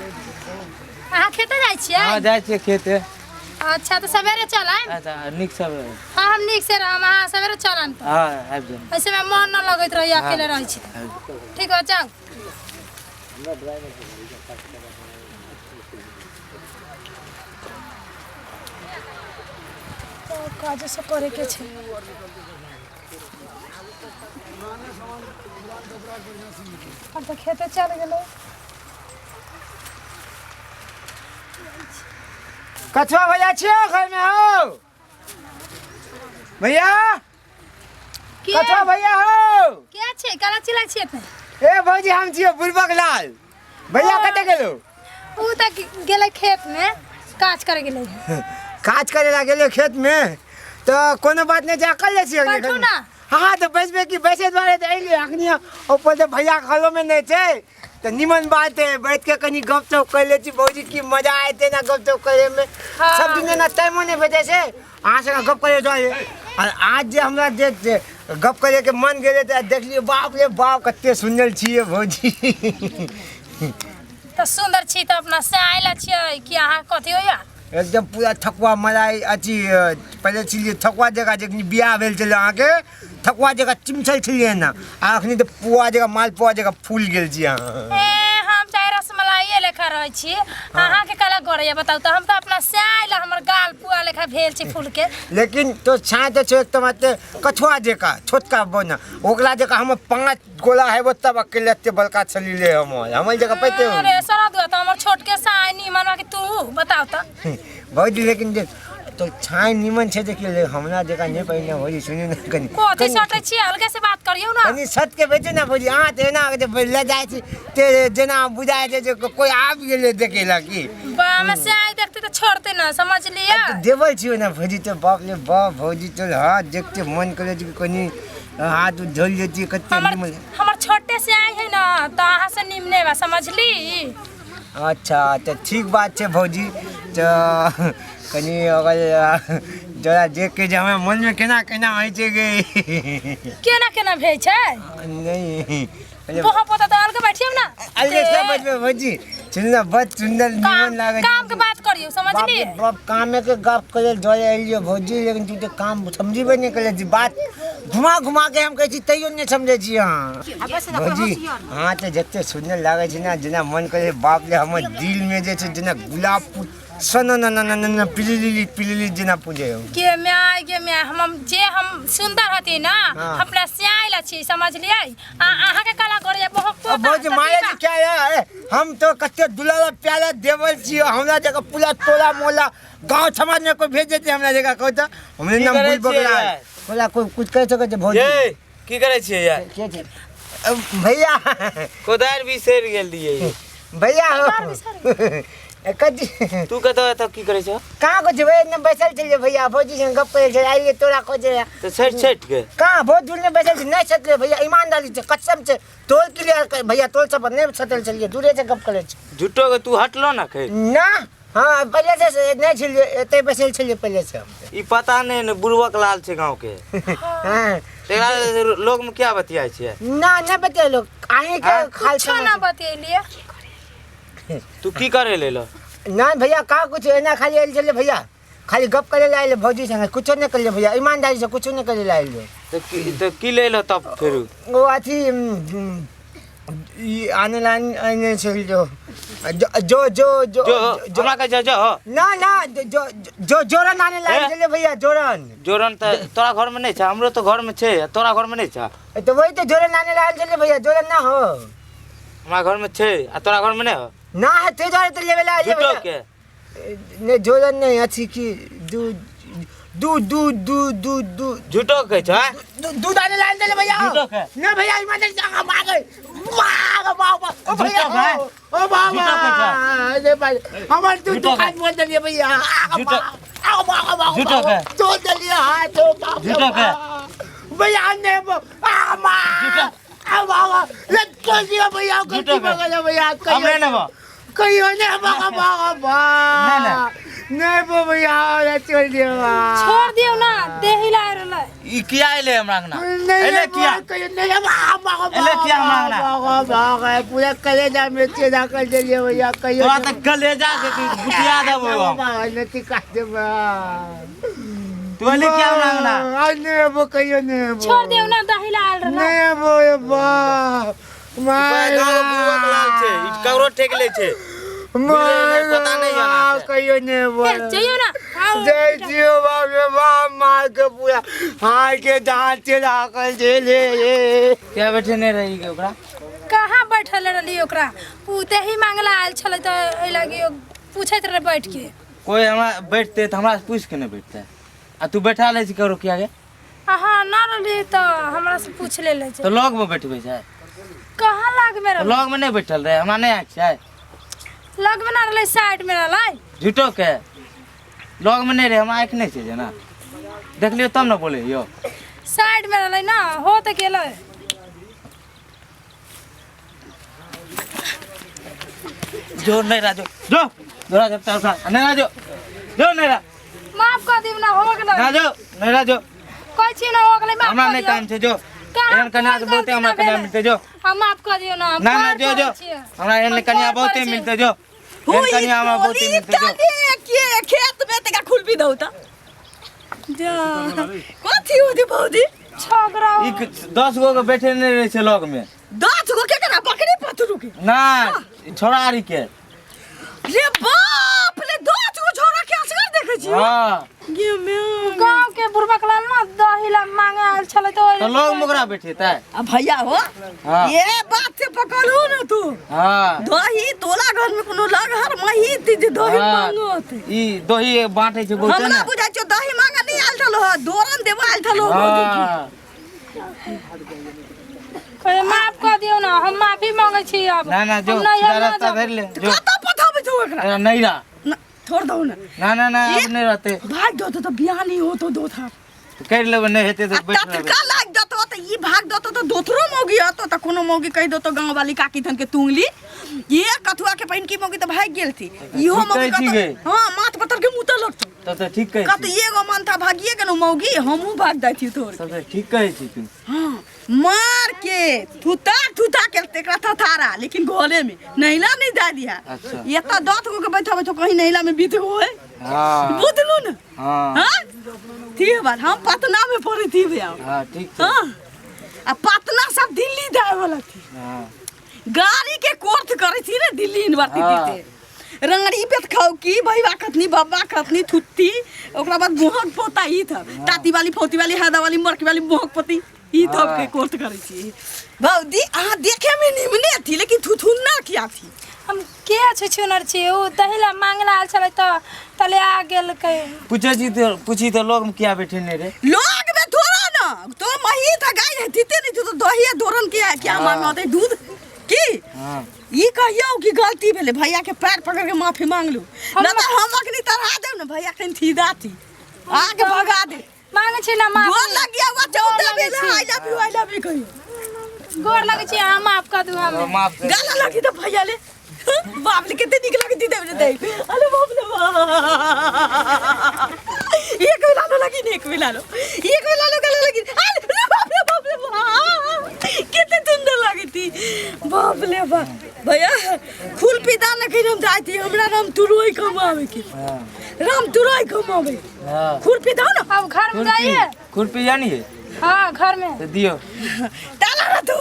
अहाँ खेते जाइ छियै? हाँ, जाइ छियै खेते। अच्छा, तऽ सवेरे चल आयब। अच्छा, नीक सब। हाँ, हम नीक से रहब, अहाँ सवेरे चल आयब। हाँ, आबि जायब। ऐसे में मन न लगैत रहैया, अकेले रहै छी तऽ। ठीक हो, जाउ। काज सब करे के छै। आब तऽ खेते चल गेलै। कछुआ भैया छियो घर में हो भैया? के? कछुआ भैया हो? के छै? काला चिल्ला छियै एते? ए भौजी, हम छियो बुड़बक लाल भैया। कतऽ गेलो? ऊ तऽ गेलै खेत में काज करे गेलै। काज करे ला गेलो खेत में, तऽ कोनो बात नहि, जा कर ले छियै। बैठू ना। हाँ, तऽ बैसबे की, बैसे दुआरे तऽ अयलियै अखनी। ऊपर तऽ भैया घरो में नहि छै, तऽ निमन बात है, बैठ के कनी गप सप कर ले छी। भौजी, की मजा एते ना गप सप करे में। सब दिन ना टाइमो नहि भेटै छै अहाँ से गप करे दुआरे। आ आज जे हमरा जे जे गप करे के मन गेलै तऽ देखलियै, बाप रे बाप, कते सुन्दर छियै भौजी। तऽ सुन्दर छी तऽ अपना से आयल छियै कि अहाँ कथी होइया? एकदम पूरा ठकुआ मलाई अथी पहिले छलियै ठकुआ जकाँ, जखनी बियाह भेल छलै अहाँके, ठकुआ जकाँ चिमछल छलियै ने, आ अखनी तऽ पुआ जकाँ, मालपुआ जकाँ फूल गेल छी अहाँ। ए, हम चाहे रसमलाइए लेखा रहै छी, अहाँके कला गोरैया बताउ तऽ? हम तऽ अपना से आयल, हमर गाल पुआ लेखा भेल छै फूल के। लेकिन तो छाय तऽ छौ एकदम एते कछुआ जकाँ छोटका बना, ओकरा जकाँ हम 5 गोला हेबो तब अकेले एते बड़का छलियै हमर हमर जगह पैते हो। अरे सरा दुआ, तऽ हमर छोटके साय निमन बा कि तू बताउ तऽ? भौजी, लेकिन जे तो छाय निमन छै, देखियौ, लेकिन हमरा जकाँ नहि पहिने। भौजी, सुनू ने कनि। कथी सटै छियै? हल्के से बात करियौ ना। कनि सट के बैठू ने भौजी। अहाँ तऽ एना जे ले जाइ छी ते जेना बुझाइ छै जे कोइ आबि गेलै देखै लए की। बा से आइ देखते तऽ छोड़ते ना, समझलियै? तऽ देबै छियै ने भौजी, तऽ बाप रे बाप भौजी, चल हाथ देखते मन करै छै कि कनि हाथ उथ धोल जैतियै, कते हमर निमन। हमर छोटे से आइ है ना, तऽ अहाँ से निमने बा, समझली? अच्छा, तऽ ठीक बात छै भौजी। तऽ कनि अगर जरा देख के जे हमरा मनमे केना केना होइ छै गे। केना केना भेल छै? नहि। पोहा पोता तऽ अलगे बैठियौ ना। अलगे से बैठबै भौजी। सुन ना, बड़ सुन्दर निमन काम लागै। काम के बात करियौ, बाप समझली? रे बाप, कामे के गप करे डरे एलियो भौजी, लेकिन तू तऽ काम समझेबे नहि करे छी। बात घुमा घुमा के हम कहै छी, तैयो नहि समझै छी अहाँ। भौजी, अहाँ तऽ जते सुन्दर लागै छै ने, जेना मन करे, बाप रे, हमर दिल में जे छै जेना गुलाब फूल सन न न न न न पिलली पिलली जेना पूजे हो। गे my, गे my, हम जे हम सुंदर हती ना, अपना से आयल छी, समझलियै? आ अहाँ के कला करे बहुत पोता। भौजी, मारे जे क्या है, हम तो कते दुलारा प्यारा देवल छियै। हमरा जगह पूरा टोला मोहल्ला गांव समाज में कोई भेज देते हमरा जगह कहू तऽ हमरे की नाम करै बुझ छियै बकरा यार? बोला कोई कुछ कह सकै छै भौजी? ये की करै छियै यार? के छै? भैया। कोदारि बिसरि गेल रहियै। भैया हो, कथी? तू कतऽ एतऽ की करै छौ? कहाँ को जेबै, एने बैसल छलियै भैया, भौजी संग गप करै छलियै, आइए तोरा खोजे। तऽ छठि छठि के कहाँ, बहुत दूर में बैसल छी, नहि छतलै भैया, ईमानदारी छै, कसम छै, तोल क्लियर भैया, तोल सब पर नहि छतल छलियै, दूरे से गप करै छी। झूठो के तू हटलो ना खै। ना, हाँ, पहिले से नहि छलियै, एतै बैसल छलियै पहिले से हम। ई पता नहि ने, बुड़बक लाल छै गाँव के। हाँ। तेकरा लोग में क्या बतियाइ छियै? ना, नहि बतेलो अहीं के खाल। कुछो ना बतेलियै। तू की करे ले लो? ना भैया, का कुछ, एना खाली आयल छलियै भैया, खाली गप करे ला आयल भौजी संगे, कुछो नहि करलियै भैया, ईमानदारी से कुछो नहि करे ला आयल। तऽ की ले लो तब फेरू? ओ अथी ई आने लान आने छल जो जो जो जो जो जो हमरा कहै छै जो। ना ना, जो जो जोरन आने लाइन ए? छलियै भैया, जोरन। जोरन तऽ तोरा घर में नहि छै, हमरो तऽ घर में छै, तोरा घर में नहि छै। तऽ वही तऽ जोरन आने लाइन छलियै भैया, जोरन ना हो? हमरा घर में छै आ तोरा घर में नहि हो? ना है, ते दुआरे तऽ लेबे ला आयल झूठो भैया। के। नहि, जोरन नहि, अथी की दू दू दू दू दू दू। झूठो कहै छै आँय? दूध आने लाइन देले भैया। झूठो के। ना भैया, ईमानदारी से आ भाग भाग बाबा, ओ भैया। झूठो के? ओ बाबा। झूठो के छै? अरे भाई, हमर तू झूठो के? दुकान बोल देलिए भैया। झूठो? आओ बाबा, झूठो के? तोड़ देलिए हाथ, ओ बाप रे। झूठो के? भैया ने आ मा झूठो? आ बाबा ले, तोड़ दिया भैया। झूठो गलती के? भऽ गेलै भैया। हमरे नेबो। कहियो ने बाबा बाबा नहीं भैया चल दियो। छोड़ दियौ ना, देह हिला रहलै। ई किया एले हमरा अंगना? नहीं एले किया? कहियो नहीं बाबा। एले किया हमरा अंगना? बाबा पूरा कलेजा में चेदा कर दिए भैया कहियो। तोरा तऽ कलेजा के गुटिया देबो हम। बाबा नहीं काट देबा। तू एले किया हमरा अंगना? आज नहीं अब कहियो नहीं अब। छोड़ दियौ ना, दही हिला रहलै। नहीं अब बा माय गाँव के बुढ़वा के लाल छै, ई ककरो ठेक लै छै। माय पता नहीं जाना छै। कहियो नहीं ए, जइयौ ना। आओ। जय जियो बाबे बाप मार के पूरा हार के दांत चला कर दे ले। किया बैठे नहीं रही के ओकरा? कहाँ बैठल रहली ओकरा? उ दही मांगला आयल छलै तऽ एहि लागी ओ पूछैत रहै बैठ के। कोई हमरा बैठते तऽ हमरा से पूछि के नहि बैठते, आ तू बैठा लै छी ककरो किया गे? अहाँ न रहली तऽ हमरा से पूछ लेले छै। तऽ लग में बैठबै छै? कहाँ लग में तऽ रहलै? लग में नहि बैठल रहे, हमरा नहि आँखि छै। लग में न रहलै, साइड में रहलै। झूठो के लग में नहि रहे, हमरा आँखि नहि छै जेना देखलियो तब ने बोले यौ। साइड में रहलै ना, हो तऽ गेलै। जो नहीं राजो, जो जो राजो, चल उठा। नहीं राजो, जो नहीं रा। माफ कर दियौ ना, हो गेलै। राजो नहीं राजो। कहै छी ना, हो गेलै, माफ हमरा कर नहीं दियौ। काम छै, जो कहाँ एहन कन्या के कोन बहुते हमरा गलती कन्या ना मिलते, जो। हम माफ कर दियौ ना, हम ना ना पार जो जो करै छियै। हमरा एहन हम कन्या पार बहुते करै छियै। मिलते, जो एहन कन्या हमरा बहुते मिलते, जो। के खेत में तका खुलबी दौ त जा कथी होती भौजी? छगड़ा ई 10 गो के बैठे नहीं रहे छै लग में। 10 गो के करा बकरी पथरू के? ना, छोड़ा आरी के। रे बाप रे, 10 गो छोड़ा के असगर देखै छी। हाँ। गे मैं गांव के बुढ़बा के लाल ना दही ला मांगे आयल छलै तऽ तो लोग मुकरा बैठे तै। आ भैया हो। हाँ। ये बात से पकड़ू ना तू। हाँ। दही तोला घर में कोनो लगहर मही ती जे दही हाँ। मांगत। ई दही बांटे छै बहुते हमरा ने। बुझाइ छौ दही मांगे नहीं आयल छलो, दोरन देबो आयल छलो। हाँ। कहे माफ कर दियौ ना, हम माफी मांगे छी अब। ना ना जो हम नहीं सीधा हम ना रास्ता जाब। धरि ले, जो। कतऽ पठाबै छौ एकरा? अरे नहीं रहा। ना, छोड़ दौ ना। ना ना ना अब नहीं रहते। भाग दो तो बियाह नहीं हो तो दो था। कर लेबै, नहीं हेतै तऽ आ बैठ रहबै। तत्काल लाग जतो तऽ ई भाग दतो तऽ दोसरो मौगी हतो तऽ कोनो मौगी कहि दतो गाँव वाली काकी धन के तुंगली ये कथुआ के पहिन की मौगी तऽ भागि गेल थी। इहो ठीक मौगी कहै छी कतौ गे। हाँ, माथ पत्थर के मुँह तऽ लगतौ। तब तऽ ठीक कहै कत छी। एगो मन था भागिए गेलौ मौगी, हमहूँ भाग जाइ छी तोर। तब तऽ ठीक कहै छी तू। हाँ, मार के थुता थुता के तेकरा थथारा, लेकिन घरे में नहिला नहीं दे दिया। अच्छा। एतऽ 10 गो के बैठा बैठो कहीं नहिला में बीत होए। हाँ। बुझलू ने? हाँ। हाँ? ठीक बात, हम पटना में पढ़े थी भैया। हाँ, ठीक छै। हाँ। आ पटना सब दिल्ली जाए वाला थी। हाँ। गाड़ी के कोर्थ करे थी ना दिल्ली यूनिवर्सिटी हाँ। से। रंगड़ी पे खाओ की भैया खतनी बब्बा खतनी थुत्ती, ओकरा बाद मोहक पोता ई था। ताती वाली फौती वाली हादा वाली मरकी वाली मोहक पोती ई थब के हाँ। कोर्थ करे थी। भौजी अहाँ देखे में निमने थी लेकिन थुथुन्ना किया थी? हम के छुछुनर छी, उ दही ला मांगला आयल छलै तऽ तले आ गेलकै। पूछै छी तऽ पूछी तऽ लोग में किया बैठे नहीं रे? लोग में थोड़ा ना तो मही था गाय है तीते नहीं तो दही है दोरन के क्या हाँ। मांगते होते दूध की? हाँ। ई कहियो कि गलती भेलै, भैया के पैर पकड़ के माफी मांगलू। हम ना तऽ हम अखनी तरा देब ना भैया कहीं थीदा थी आके भगा दे। मांगे छी ना माफी। गोर लग गया हुआ गोर 14 लगै बेर छी। I love you, I love you कहियो। गोर लगै छी, अहाँ माफ कर दू हमें। माफ कर। गाला लगी तो भैया ले। बाप रे कितने निक लगी थी देव रे। अरे बाप रे बाप। एक मिला लो लगी नहीं, एक मिला लो, एक मिला लो गाला लगी। अरे बाप रे बाप रे बाप, कितने सुंदर लगी थी। बाप रे बाप। भैया खुल पिता न कहीं हम जाती, हमरा राम तुरोई कमावे के। हाँ। राम तुरोई कमावे। हाँ। खुरपी दो ना। अब घर में जाइए। खुरपी जानी है? हाँ, घर में। तो दियो। ताला ना तू।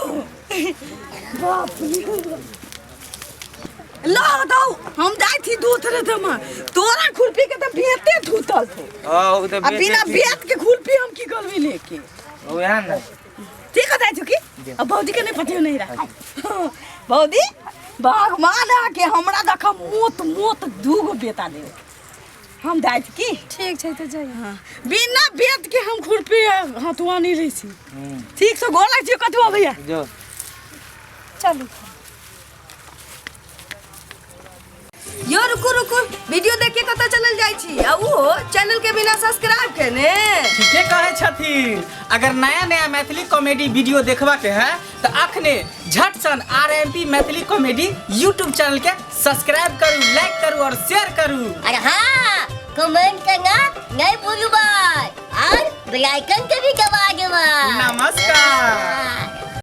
बाप रे। लो दो, हम जाई थी दूध रे तमा। तोरा खुरपी के तो बेते धूतल थो। हाँ, उ तो अब बिना बेते बेत के खुरपी हम की करबी लेके? ओ यहाँ ना। ठीक है जाई छु की? अब भौजी के नहीं पतियो नहीं रहा। भौजी भगवान आके हमरा देख मोत मोत दूगो बेटा दे। हम जाई छी की? ठीक छै तो जाइए। हाँ। बिना बेत के हम खुरपी हथुआ नहीं लै छी। ठीक से गोर लागै छी कथुआ भैया। जो। चलू। यो रुक रुकू रुकू, वीडियो देख के कतऽ चलल जाइ छी? आ उहो चैनल के बिना सब्सक्राइब केने। ठीके कहै छथिन। अगर नया नया मैथिली कॉमेडी वीडियो देखबा के है तो अखने झट सन RMP Maithili comedy YouTube channel के सब्सक्राइब करू, लाइक करू और शेयर करू। अरे हाँ, कमेंट करना नहीं भूलू भाई, और बेल आइकन के भी दबा देबा। नमस्कार।